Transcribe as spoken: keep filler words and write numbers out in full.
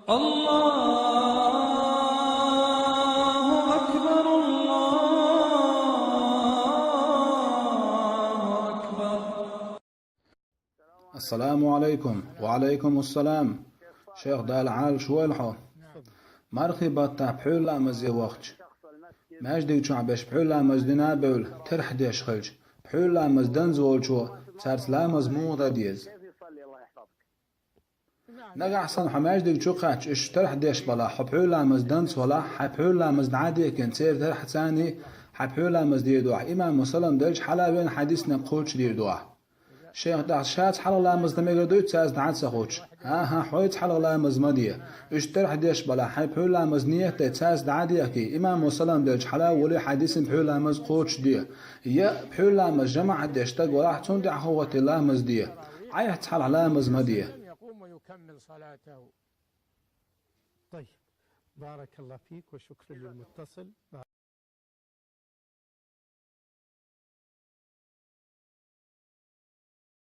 الله أكبر، الله أكبر. السلام عليكم. وعليكم السلام. شيخ، Дала Ӏалаш войла хьо. Мархий баттахь пхьуьйра ламазе вахча, маьждиг чохь берш пхьуьйра ламаз дина а бевлла, терхьдеш хилча, пхьуьйра ламаз данза волчо цаьрца ламаз муха дан деза? Нагахь санна хьо маьждиг чу кхаьчча, уьш терхьдеш балахь, хьо пхьуьйра ламаз данза валахь, хьайн пхьуьйра ламаз дӀа а дехкина, церан терхьца а хьайн пхьуьйра ламаз дийр ду ахь. Имамо салам делча хьала а веана хьайн дисинарг кхочушдийр ду ахь. Шайх, тӀаккха шаца хьалха ламаз дан мегар дуй, цаьрца дӀа а ца хуьттуш? ХӀан-хӀа, хьоьца хьалха ламаз ма де. Уьш терхьдеш балахь, хьайн пхьуьйра ламаз нийят дай, цаьрца дӀа а дехкий, имамо салам делча хьала а валий, хьайн дисина пхьуьйра ламаз кхочушде. Я пхьуьйра ламаз жамаӀат деш стаг валахь, цунна тӀехьа хӀоттий ламаз де. Ӏайхьца хьалха ламаз ма де. طيب. بارك الله فيك وشكرا للمتصل.